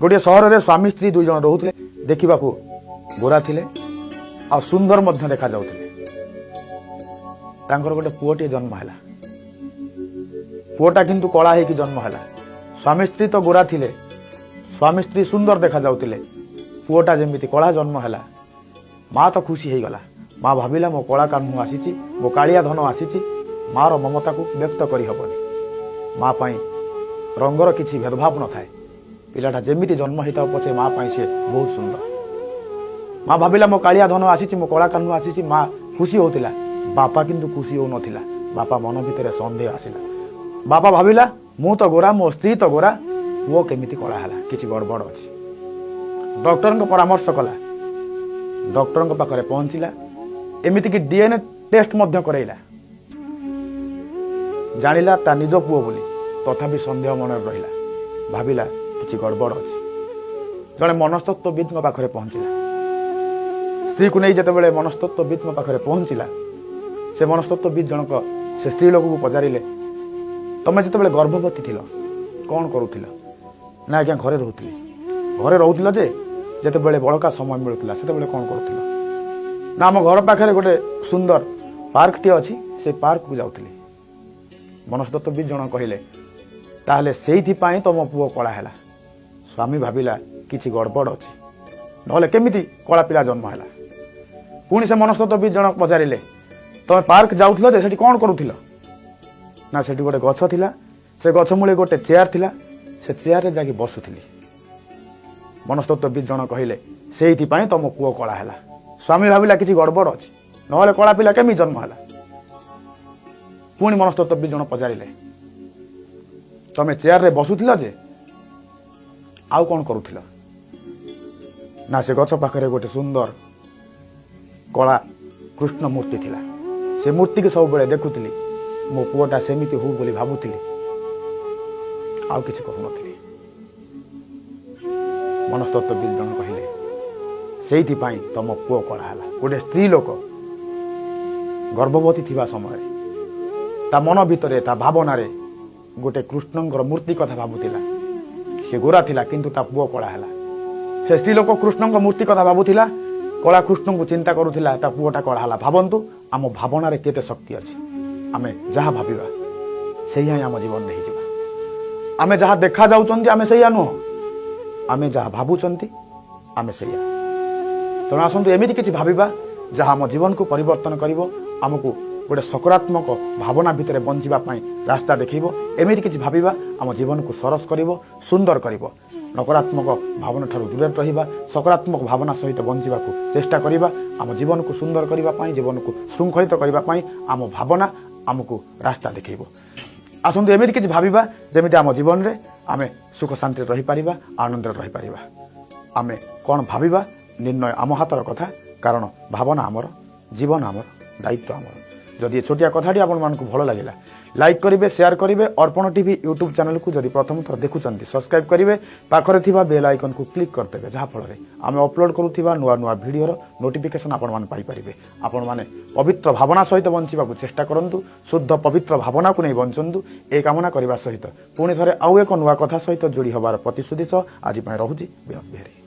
ଗୋଟିଏ ସହରରେ ସ୍ୱାମୀ ସ୍ତ୍ରୀ ଦୁଇ ଜଣ ରହୁଥିଲେ। ଦେଖିବାକୁ ଗୋରା ଥିଲେ ଆଉ ସୁନ୍ଦର ମଧ୍ୟ ଦେଖାଯାଉଥିଲେ। ତାଙ୍କର ଗୋଟେ ପୁଅଟିଏ ଜନ୍ମ ହେଲା। ପୁଅଟା କିନ୍ତୁ କଳା ହେଇକି ଜନ୍ମ ହେଲା। ସ୍ୱାମୀ ସ୍ତ୍ରୀ ତ ଗୋରା ଥିଲେ, ସ୍ୱାମୀ ସ୍ତ୍ରୀ ସୁନ୍ଦର ଦେଖାଯାଉଥିଲେ। ପୁଅଟା ଯେମିତି କଳା ଜନ୍ମ ହେଲା, ମା ତ ଖୁସି ହେଇଗଲା। ମା ଭାବିଲା, ମୋ କଳା କାହ୍ନୁ ଆସିଛି, ମୋ କାଳିଆ ଧନ ଆସିଛି। ମାର ମମତାକୁ ବ୍ୟକ୍ତ କରିହେବନି। ମା ପାଇଁ ରଙ୍ଗର କିଛି ଭେଦଭାବ ନଥାଏ। ପିଲାଟା ଯେମିତି ଜନ୍ମ ହେଇଥାଉ ପଛେ, ମା ପାଇଁ ସେ ବହୁତ ସୁନ୍ଦର। ମା ଭାବିଲା, ମୋ କାଳିଆ ଧନ ଆସିଛି, ମୋ କଳା କାହ୍ନୁ ଆସିଛି। ମା ଖୁସି ହଉଥିଲା, ବାପା କିନ୍ତୁ ଖୁସି ହଉନଥିଲା। ବାପା ମନ ଭିତରେ ସନ୍ଦେହ ଆସିଲା। ବାପା ଭାବିଲା, ମୁଁ ତ ଗୋରା, ମୋ ସ୍ତ୍ରୀ ତ ଗୋରା, ପୁଅ କେମିତି କଳା ହେଲା? କିଛି ଗଡ଼ବଡ଼ ଅଛି। ଡକ୍ଟରଙ୍କ ପରାମର୍ଶ କଲା। ଡକ୍ଟରଙ୍କ ପାଖରେ ପହଞ୍ଚିଲା। ଏମିତିକି ଡିଏନଏ ଟେଷ୍ଟ ମଧ୍ୟ କରେଇଲା। ଜାଣିଲା ତା ନିଜ ପୁଅ ବୋଲି। ତଥାପି ସନ୍ଦେହ ମନରେ ରହିଲା। ଭାବିଲା କିଛି ଗଡ଼ବଡ଼ ଅଛି। ଜଣେ ମନସ୍ତତ୍ଵବିତ୍ଙ୍କ ପାଖରେ ପହଞ୍ଚିଲା। ସ୍ତ୍ରୀକୁ ନେଇ ଯେତେବେଳେ ମନସ୍ତତ୍ଵବିତ୍ଙ୍କ ପାଖରେ ପହଞ୍ଚିଲା, ସେ ମନସ୍ତତ୍ଵବିତ୍ ଜଣକ ସେ ସ୍ତ୍ରୀ ଲୋକକୁ ପଚାରିଲେ, ତମେ ଯେତେବେଳେ ଗର୍ଭବତୀ ଥିଲ, କ'ଣ କରୁଥିଲ? ନା ଆଜ୍ଞା, ଘରେ ରହୁଥିଲି। ଘରେ ରହୁଥିଲ ଯେ, ଯେତେବେଳେ ବଳକା ସମୟ ମିଳୁଥିଲା, ସେତେବେଳେ କ'ଣ କରୁଥିଲ? ନା, ଆମ ଘର ପାଖରେ ଗୋଟେ ସୁନ୍ଦର ପାର୍କଟିଏ ଅଛି, ସେ ପାର୍କକୁ ଯାଉଥିଲି। ମନସ୍ତତ୍ଵବିତ୍ ଜଣ କହିଲେ, ତାହେଲେ ସେଇଥିପାଇଁ ତମ ପୁଅ କଳା ହେଲା। ସ୍ୱାମୀ ଭାବିଲା କିଛି ଗଡ଼ବଡ଼ ଅଛି, ନହେଲେ କେମିତି କଳା ପିଲା ଜନ୍ମ ହେଲା? ପୁଣି ସେ ମନସ୍ତତ୍ଵବିତ୍ ଜଣ ପଚାରିଲେ, ତମେ ପାର୍କ ଯାଉଥିଲ ଯେ, ସେଠି କ'ଣ କରୁଥିଲ? ନା, ସେଠି ଗୋଟେ ଗଛ ଥିଲା, ସେ ଗଛ ମୂଳେ ଗୋଟେ ଚେୟାର ଥିଲା, ସେ ଚେୟାରରେ ଯାଇକି ବସୁଥିଲି। ମନସ୍ତତ୍ଵବିତ୍ ଜଣ କହିଲେ, ସେଇଥିପାଇଁ ତମ ପୁଅ କଳା ହେଲା। ସ୍ୱାମୀ ଭାବିଲା କିଛି ଗଡ଼ବଡ଼ ଅଛି, ନହେଲେ କଳା ପିଲା କେମିତି ଜନ୍ମ ହେଲା? ପୁଣି ମନସ୍ତତ୍ଵବିତ୍ ଜଣ ପଚାରିଲେ, ତମେ ଚେୟାରରେ ବସୁଥିଲ ଯେ, ଆଉ କ'ଣ କରୁଥିଲ? ନା, ସେ ଗଛ ପାଖରେ ଗୋଟେ ସୁନ୍ଦର କଳା କୃଷ୍ଣ ମୂର୍ତ୍ତି ଥିଲା, ସେ ମୂର୍ତ୍ତିକି ସବୁବେଳେ ଦେଖୁଥିଲି, ମୋ ପୁଅଟା ସେମିତି ହଉ ବୋଲି ଭାବୁଥିଲି, ଆଉ କିଛି କହୁନଥିଲି। ମନସ୍ତତ୍ଵବିତ୍ ଜଣ କହିଲେ, ସେଇଥିପାଇଁ ତମ ପୁଅ କଳା ହେଲା। ଗୋଟେ ସ୍ତ୍ରୀ ଲୋକ ଗର୍ଭବତୀ ଥିବା ସମୟରେ ତା ମନ ଭିତରେ, ତା ଭାବନାରେ ଗୋଟେ କୃଷ୍ଣଙ୍କର ମୂର୍ତ୍ତି କଥା ଭାବୁଥିଲା। ସେ ଗୋରା ଥିଲା, କିନ୍ତୁ ତା ପୁଅ କଳା ହେଲା। ସେ ସ୍ତ୍ରୀ ଲୋକ କୃଷ୍ଣଙ୍କ ମୂର୍ତ୍ତି କଥା ଭାବୁଥିଲା, କଳା କୃଷ୍ଣଙ୍କୁ ଚିନ୍ତା କରୁଥିଲା, ତା ପୁଅଟା କଳା ହେଲା। ଭାବନ୍ତୁ, ଆମ ଭାବନାରେ କେତେ ଶକ୍ତି ଅଛି। ଆମେ ଯାହା ଭାବିବା, ସେଇଆ ହିଁ ଆମ ଜୀବନରେ ହେଇଯିବା। ଆମେ ଯାହା ଦେଖା ଯାଉଛନ୍ତି, ଆମେ ସେଇଆ ନୁହଁ। ଆମେ ଯାହା ଭାବୁଛନ୍ତି, ଆମେ ସେଇଆ। ତେଣୁ ଆସନ୍ତୁ, ଏମିତି କିଛି ଭାବିବା ଯାହା ଆମ ଜୀବନକୁ ପରିବର୍ତ୍ତନ କରିବ, ଆମକୁ ଗୋଟେ ସକାରାତ୍ମକ ଭାବନା ଭିତରେ ବଞ୍ଚିବା ପାଇଁ ରାସ୍ତା ଦେଖେଇବ। ଏମିତି କିଛି ଭାବିବା ଆମ ଜୀବନକୁ ସରସ କରିବ, ସୁନ୍ଦର କରିବ। ନକାରାତ୍ମକ ଭାବନା ଠାରୁ ଦୂରରେ ରହିବା, ସକାରାତ୍ମକ ଭାବନା ସହିତ ବଞ୍ଚିବାକୁ ଚେଷ୍ଟା କରିବା। ଆମ ଜୀବନକୁ ସୁନ୍ଦର କରିବା ପାଇଁ, ଜୀବନକୁ ଶୃଙ୍ଖଳିତ କରିବା ପାଇଁ ଆମ ଭାବନା ଆମକୁ ରାସ୍ତା ଦେଖେଇବ। ଆସନ୍ତୁ, ଏମିତି କିଛି ଭାବିବା ଯେମିତି ଆମ ଜୀବନରେ ଆମେ ସୁଖ ଶାନ୍ତିରେ ରହିପାରିବା, ଆନନ୍ଦରେ ରହିପାରିବା। ଆମେ କ'ଣ ଭାବିବା, ନିର୍ଣ୍ଣୟ ଆମ ହାତର କଥା। କାରଣ ଭାବନା ଆମର, ଜୀବନ ଆମର, ଦାୟିତ୍ୱ ଆମର। ଯଦି ଏ ଛୋଟିଆ କଥାଟି ଆପଣମାନଙ୍କୁ ଭଲ ଲାଗିଲା, ଲାଇକ୍ କରିବେ, ସେୟାର କରିବେ। ଅର୍ପଣ ଟିଭି ୟୁଟ୍ୟୁବ୍ ଚ୍ୟାନେଲକୁ ଯଦି ପ୍ରଥମ ଥର ଦେଖୁଛନ୍ତି, ସବସ୍କ୍ରାଇବ୍ କରିବେ। ପାଖରେ ଥିବା ବେଲ୍ ଆଇକନ୍କୁ କ୍ଲିକ୍ କରିଦେବେ, ଯାହାଫଳରେ ଆମେ ଅପଲୋଡ଼ କରୁଥିବା ନୂଆ ନୂଆ ଭିଡ଼ିଓର ନୋଟିଫିକେସନ୍ ଆପଣମାନେ ପାଇପାରିବେ। ଆପଣମାନେ ପବିତ୍ର ଭାବନା ସହିତ ବଞ୍ଚିବାକୁ ଚେଷ୍ଟା କରନ୍ତୁ। ଶୁଦ୍ଧ ପବିତ୍ର ଭାବନାକୁ ନେଇ ବଞ୍ଚନ୍ତୁ, ଏ କାମନା କରିବା ସହିତ ପୁଣି ଥରେ ଆଉ ଏକ ନୂଆ କଥା ସହିତ ଯୋଡ଼ି ହେବାର ପ୍ରତିଶ୍ରୁତି ସହ ଆଜି ପାଇଁ ରହୁଛି। ବିନୋଦ ବିହାରୀ।